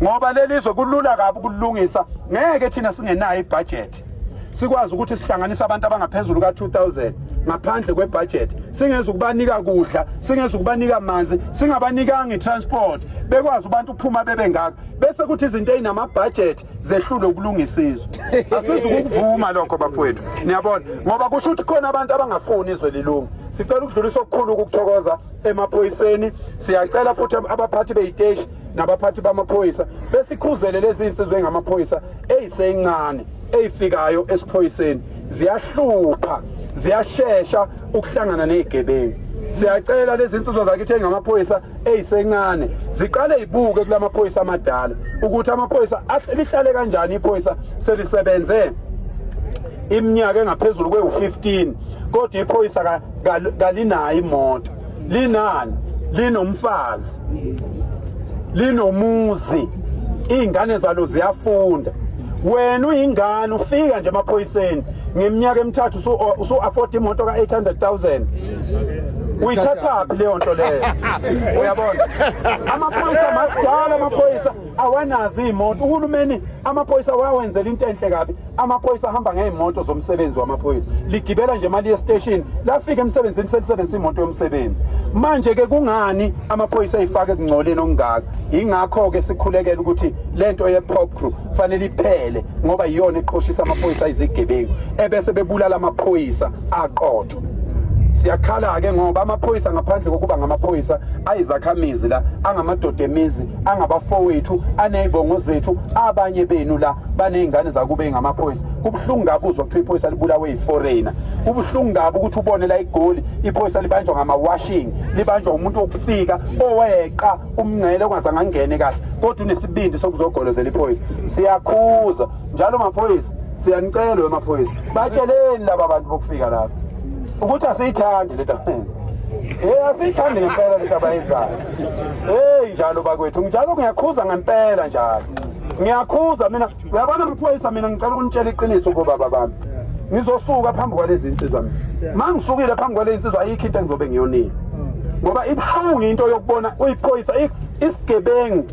Ngoba lelizwe kulula kabi ukulungisa, ngeke thina singenayo ibudget sikwazi ukuthi sihlanganise abantu abangaphezulu ka-2000 ngaphandle kwebudget, singeze ukubanika kudla, singeze ukubanika amanzi, singabanikanga i-transport, bekwazi abantu ukuphuma bebe ngaka, bese kuthi izinto ey'namabudget zehlule ukulungisa izwe. Asizukukuvuma lokho bafowethu, niyabona, ngoba kusho ukuthi khona abantu abangafuni izwe lilunge. Sicela ukudlulisa okukhulu ukuthokoza emaphoyiseni. Siyacela futhi abaphathi beyiteshi nabaphathi bamaphoyisa besikhuzele lezi insizwa engamaphoyisa eyisencane eyifikayo esiphoyiseni, ziyahlupha, ziyashesha ukuhlangana nezigebengu. Siyacela lezi insizwa zakithi engamaphoyisa eyisencane ziqale ibuke kulamaphoyisa amadala ukuthi amaphoyisa lihlale kanjani iphoyisa selisebenze iminyaka engaphezulu kwe-15, kodwa iphoyisa kalinayo imoto, linani, linomfazi, linomuzi, iy'ngane zalo ziyafunda. Wena uyingane ufika nje emaphoyiseni ngeminyaka emithathu usu-afford imoto ka-800,000, uyithathaphi leyo nto leyo? Uyabona, amaphoyisa madala, amaphoyisa awanazo iy'moto. Uhulumeni amaphoyisa wawenzela into enhle kabi. Amaphoyisa ahamba ngey'moto zomsebenzi wamaphoyisa, ligibela nje imali yestation, lafika emsebenzini selisebenzisa imoto yomsebenzi. Manje-ke kungani amaphoyisa eyifake ekungcoleni okungaka? Yingakho-ke sikhulekela ukuthi le nto ye-POPCRU fanele iphele, ngoba iyona eqhoshisa amaphoyisa izigebengu ebese bebulala amaphoyisa aqotho. Siyakhala-ke ngoba amaphoyisa ngaphandle kokuba ngamaphoyisa ayizakhamizi la, angamadoda emizi, angabafowethu, aney'bongo zethu. Abanye benu la baney'ngane zakube ngamaphoyisa. Kubuhlungu kabi uzwa kuthiwa iphoyisa libulawe yi-foreigner. Kubuhlungu kabi ukuthi ubone la iGoli iphoyisa libanjwa ngama-washing, libanjwa umuntu wokufika oweqa umngcele ongazange angene kahle, kodwa unesibindi sokuzogolozela iphoyisa. Siyakhuza njalo maphoyisa, siyanicela wemaphoyisa, batsheleni laba bantu bokufika lapha ukuthi asiyithandi le nto. Hey, asiyithandi ngempela lento abayenzayo. Hey, njalo bakwethu, njalo ngiyakhuza ngempela, njalo ngiyakhuza mina. Uyabona maphoyisa, mina ngicela ukunitshela iqiniso kobaba bami. Ngizosuka phambi kwalezi insizwa mina. Ma ngisukile phambi kwalezi insizwa, ayikho into engizobe ngiyonile, ngoba ibuhlungu into yokubona uyiphoyisa, isigebengu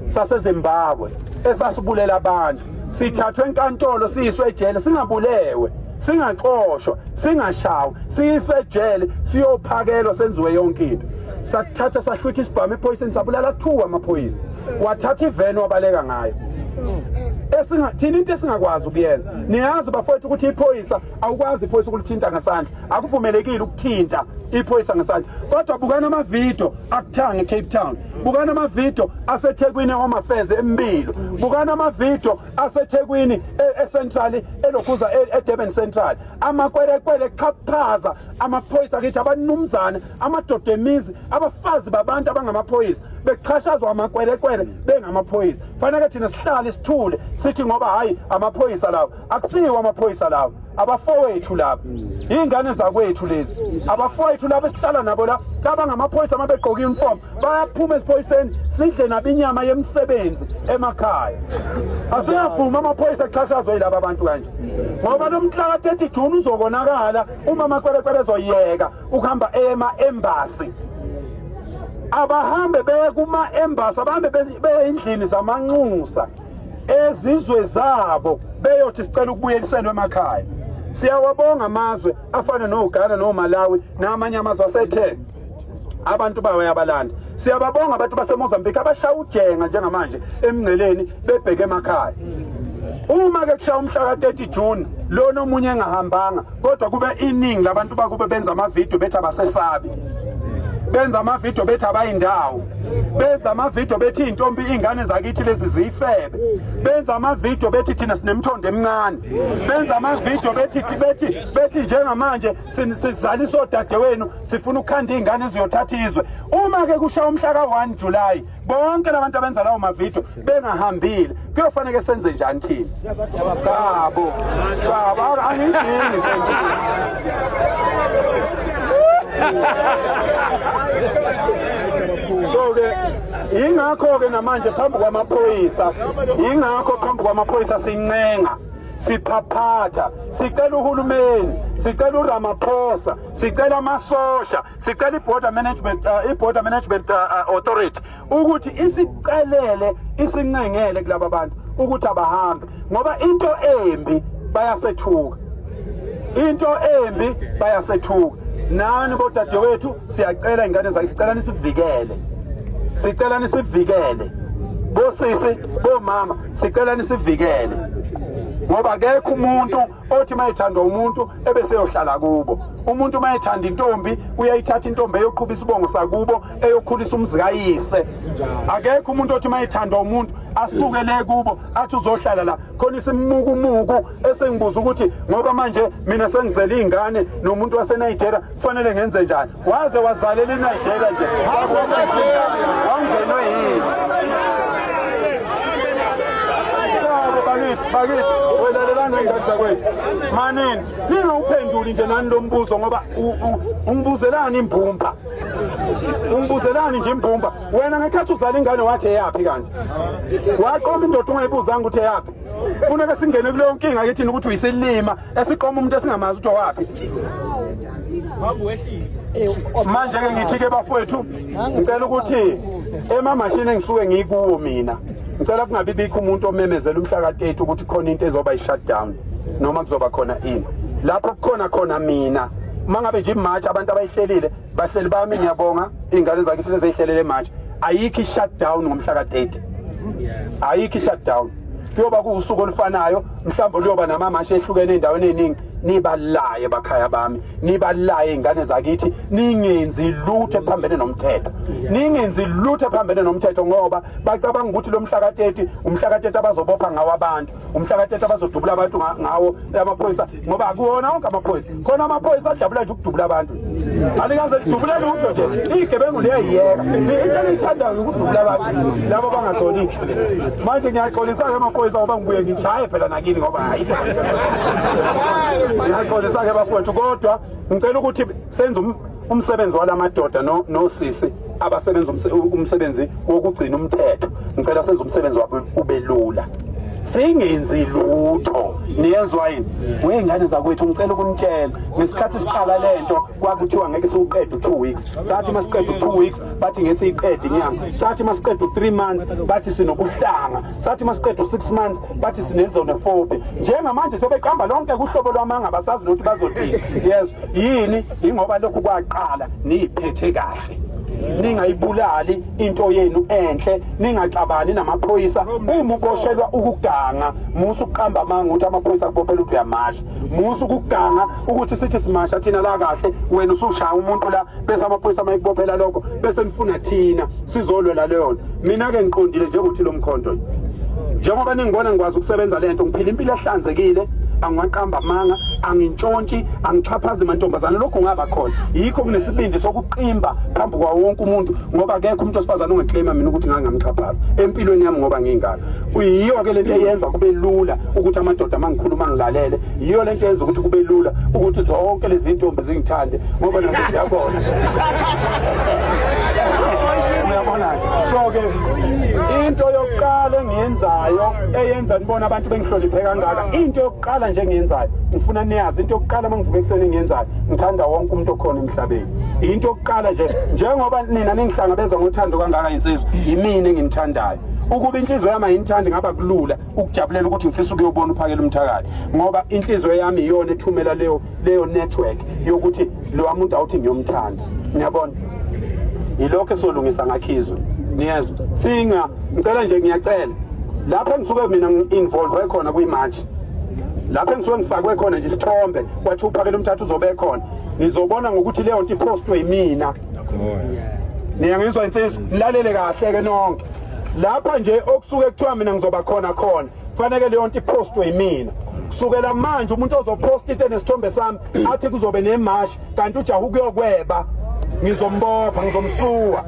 saseZimbabwe esasibulela abantu, sithathwe enkantolo siyiswe ejele, singabulewe, singaxoshwa, singashawa, siyiswe ejele, siyophakelwa, senziwe yonke into. Sathatha sahlwitha isibhamu ephoyiseni, sabulala 2 amaphoyisa, wathatha iveni wabaleka ngayo. Esinga thina into esingakwazi ukuyenza, niyazi bafowethu ukuthi iphoyisa awukwazi iphoyisa ukulithinta ngesandla, akuvumelekile ukuthinta iphoyisa ngesandla. Kodwa bukana amavidiyo akuthanga eCape Town, bukana amavidiyo aseThekwini eHome Affairs embilo, bukana amavidiyo aseThekwini eCentral, elokhuza eDurban Central, amakwerekwere xhaphaza amaphoyisa kithi, abanumzane, amadoda emizi, abafazi babantu abangamaphoyisa bexhashazwa amakwerekwere bengamaphoyisa. Fanele thina sihlale sithule sithi ngoba hayi amaphoyisa lawo? Akusiwo amaphoyisa lawo, abafowethu laba, iy'ngane zakwethu lezi, abafowethu laba esihlala nabo la. Abangamaphoyisa uma begqoke i-uniform bayaphuma esiphoyiseni, sidle nabo inyama yemisebenzi emakhaya. Asingavumi amaphoyisa axhashazwe yilaba bantu kanje, ngoba lo mhla ka-30 June uzokonakala uma amakwerekwere ezoyeka ukuhamba ema-embassy. Abahambe beye kuma-embassy, abahambe beye endlini zamanxusa ezizwe zabo, beyothi sicela ukubuyiselwa emakhaya. Siyawabonga amazwe afana noGhana noMalawi namanye amazwe asethe abantu bawo yabalanda. Siyababonga abantu baseMozambique abashaya ujenga njengamanje emngceleni bebheke emakhaya. Uma ke kushaya umhla ka-30 June lona omunye engahambanga, kodwa kube iningi labantu bakube benza amavidiyo bethi abasesabi, benza amavidiyo bethi abayindawo, benza amavidiyo bethi iy'ntombi, iy'ngane zakithi lezi ziyifebe, benza amavidiyo bethi thina sinemthondo emincane, benza amavidiyo bethi njengamanje sizalisa odadewenu, sifuna ukukhanda iy'ngane eziyothatha izwe. Uma-ke kushaya umhla ka-1 July bonke labantu abenza lawo mavidiyo bengahambile, kuyofanele senze njani thina? Sabo sabo, angiyidingi. So-ke yingakho-ke namanje phambi kwamaphoyisa, yingakho phambi kwamaphoyisa sincenga. Siphaphatha, sicela uhulumeni, sicela uRamaphosa, sicela amasosha, sicela i-border management authority ukuthi isicelele, isincengele kulaba bantu ukuthi abahambe, ngoba into embi bayasethuka, into embi bayasethuka. Nani bodadewethu, siyacela, ingane zakhe, sicela nisivikele, sicela nisivikele, bosisi, bomama, sicela nisivikele, ngoba akekho umuntu othi mayethandwa umuntu ebeseyohlala kubo. Umuntu mayethanda intombi uyayithatha intombi eyoqhuba isibongo sakubo, eyokhulisa umzi kayise. Akekho umuntu othi mayethandwa umuntu asuke le kubo athi uzohlala la khona. Isimukumuku esengibuza ukuthi ngoba manje mina sengizele iy'ngane nomuntu waseNigeria, kufanele ngenze njani? Waze wazalela iNigeria nje, wangenwe yini? Bakithi, bakithi, welalelani wey'ngane zakwethu, manini ningawuphenduli nje nani lo mbuzo, ngoba ungibuzelani imbumba? Ungibuzelani nje imbumba wena? Ngekhathi uzala ingane wathi eyaphi? Kanti waqoma indoda ungayibuzanga ukuthi eyaphi? Funeka singene kuleyo nkinga kithini ukuthi uyisilima esiqoma umuntu esingamazi ukuthi owaphi. Manje-ke ngithi-ke bafowethu, ngicela ukuthi emamashini engisuke ngikuwo mina, ngicela kungabi bikho umuntu omemezela umhla ka-30 ukuthi khona into ezoba i-shutdown noma kuzoba khona ini lapho kukhona khona mina. Uma ngabe nje imarch abantu abayihlelile, bahleli bami, ngiyabonga, iy'ngane zakithi leziyihlelele manje, ayikho i-shutdown ngomhla ka-30, ayikho i-shutdown. Kuyoba kuwusuku olufanayo, mhlawumbe luyoba namamashi ehlukene ey'ndaweni ey'ningi. Nibalaye bakhaya bami, nibalaye iy'ngane zakithi, ningenzi lutho ephambene nomthetho, ningenzi lutho ephambene nomthetho, ngoba bacabanga ukuthi lo mhla ka-30, umhla ka-30 abazobopha ngawo abantu, umhla ka-30 abazodubula abantu ngawo amaphoyisa, ngoba akuwona wonke amaphoyisa khona. Amaphoyisa ajabula nje ukudubula abantu, alikaze lidubule lutho nje, iyigebengu liyayiyeka. Into engiyithandayo ukudubula abantu labo bangahloniphi. Manje ngiyaxolisa-ke amaphoyisa, ngoba ngibuye ngishaye phela nakini, ngoba hayi, ngiyaxolisa-ke bafowethu, kodwa ngicela ukuthi senze umsebenzi walamadoda nosisi abasebenza umsebenzi wokugcina umthetho. Ngicela senze umsebenzi wabo ube lula, singenzi lutho. Niyezwa yini wey'ngane zakwethu? Ngicela ukunitshela, ngesikhathi siqala lento kwakuthiwa ngeke siwuqede u-2 weeks. Sathi uma siqeda u-2 weeks, bathi ngeke siyiqede inyanga. Sathi uma siqeda u-3 months, bathi sinobuhlanga. Sathi uma siqeda u-6 months, bathi sine-xenophobia. Njengamanje sebeqamba lonke kuhlobo lwamanga, basazi nokuthi bazothini. Yes, yini? Ingoba lokhu kwaqala niyiphethe kahle, ningayibulali into yenu enhle, ningaxabani namaphoyisa. Uma uboshelwa ukuganga, musa ukuqamba amanga ukuthi amaphoyisa akubophela ukuthi uyamasha. Musa ukuganga ukuthi sithi simasha thina la kahle, wena usushaya umuntu la, bese amaphoyisa mayikubophela lokho, bese nifuna thina sizolwela leyo nto. Mina-ke ngiqondile njengokuthi lo mkhonto, njengoba ningibona ngikwazi ukusebenza lento, ngiphila impilo ehlanzekile, angiwaqamba amanga, angintshontshi, angixhaphazi mantombazane. Lokhu ngaba khona yikho kunesibindi sokuqimba phambi kwawo wonke umuntu, ngoba akekho umuntu wesifazane ongeclaima mina ukuthi ngangamxhaphaza empilweni yami, ngoba ngingaka. Yiyo-ke lento eyenza kube lula ukuthi amadoda uma ngikhuluma ngilalele. Yiyo lento eyenza ukuthi kube lula ukuthi zonke lezi ntombi zingithande, ngoba nazo ziyabona, uyabona. So-ke into yokuqala engiyenzayo eyenza nibona abantu bengihloniphe kangaka, into yokuqala nje engiyenzayo, ngifuna niyazi, into yokuqala uma ngivuka ekuseni engiyenzayo, ngithanda wonke umuntu okhona emhlabeni. Into yokuqala nje, njengoba nina ningihlangabeza ngothando kangaka, insizwa yimina enginithandayo. Ukuba inhliziyo yami ayinithandi, ngaba kulula ukujabulela ukuthi ngifisa ukuyobona uPhakela umthakathi, ngoba inhliziyo yami iyona ethumela leyo network yokuthi lo muntu awuthi ngiyomthanda. Ngiyabona yilokho esolungisa ngakhizwe, niyezwa? Singa ngicela nje, ngiyacela, lapho engisuke mina ngi-involve khona kwi-march, lapho engisuke ngifakwe khona nje isithombe kwathi uPhakela umthatha uzobe khona, nizobona ngokuthi leyo nto ipostwe yimina. Niyangizwa insizwa? Nilalele kahle-ke nonke lapha nje, okusuke kuthiwa mina ngizoba khona khona, kufanele leyo nto ipostwe yimina. Kusukela manje, umuntu ozoposta into enesithombe sami athi kuzobe nemashi kanti ujaha ukuyokweba, ngizombopha, ngizomsuwa,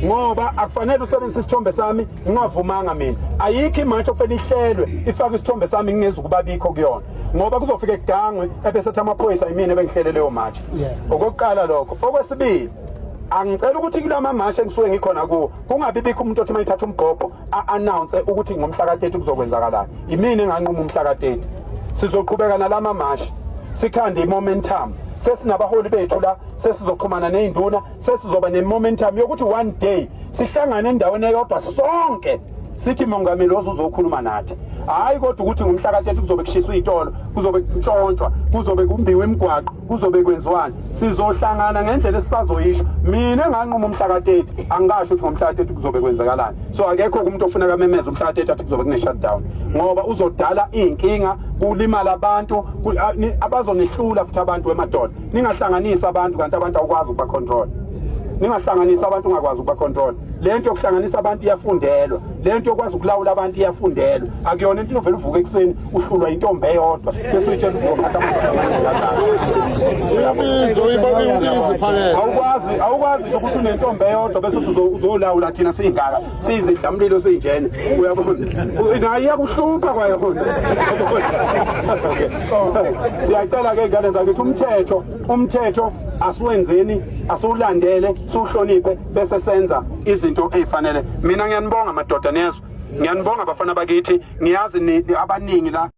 ngoba akufanele usebenzise isithombe sami ngingavumanga mina. Ayikho imatshi okufanele ihlelwe ifake isithombe sami ngingezi ukuba bikho kuyona, ngoba kuzofika kugangwe ebese ethi amaphoyisa yimina ebengihlele leyo matshi. Okokuqala lokho. Okwesibili, angicela ukuthi kulama mashi engisuke ngikhona kuwo kungabi bikho umuntu othi mayithatha umbhobho a-announce ukuthi ngomhla ka-30 kuzokwenzakalani. Yimina enganquma umhla ka-30. Sizoqhubeka nalama mashi, sikhande i-momentum. Sesinabaholi bethu la, sesizoxhumana nezinduna, sesizoba ne-momentum yokuthi one day sihlangane endaweni eyodwa sonke, sithi mongameli woze uzokhuluma nathi. Hhayi kodwa ukuthi ngomhla ka-30 kuzobe kushiswa iy'tolo, kuzobe kuntshontshwa, kuzobe kumbiwa imigwaqo, kuzobe kwenziwani. Sizohlangana ngendlela esisazoyisho. Mina enganquma umhla ka-30, angikasho ukuthi ngomhla ka-30 kuzobe kwenzekalani. So akekho umuntu ofuna kamemeza umhla ka-30 athi kuzobe kune-shutdown, ngoba uzodala iy'nkinga, kulimala abantu, abazonihlula futhi abantu. Wemadoda, ningahlanganisi abantu kanti abantu awukwazi ukuba-control. Ningahlanganisi abantu ungakwazi ukuba-control. Le nto yokuhlanganisa abantu iyafundelwa, le nto yokwazi ukulawula abantu iyafundelwa. Akuyona into uvele uvuke ekuseni uhlulwa intombi eyodwa bese uyitshela ukuthi uzophatha amadoda amaningi kangaka. Ubizo phakela. Awukwazi nje ukuthi unentombi eyodwa bese uthi uzolawula thina siyingaka, siyizidlamlilo, siyinjena, uyabona? Naye iyakuhlupha kwayona. Siyacela-ke ingane zakithi, umthetho asiwenzeni, asiwulandele, siwuhloniphe, bese senza izinto ey'fanele. Mina ngiyanibonga madoda, niyezwa? Ngiyanibonga bafana bakithi. Ngiyazi abaningi la.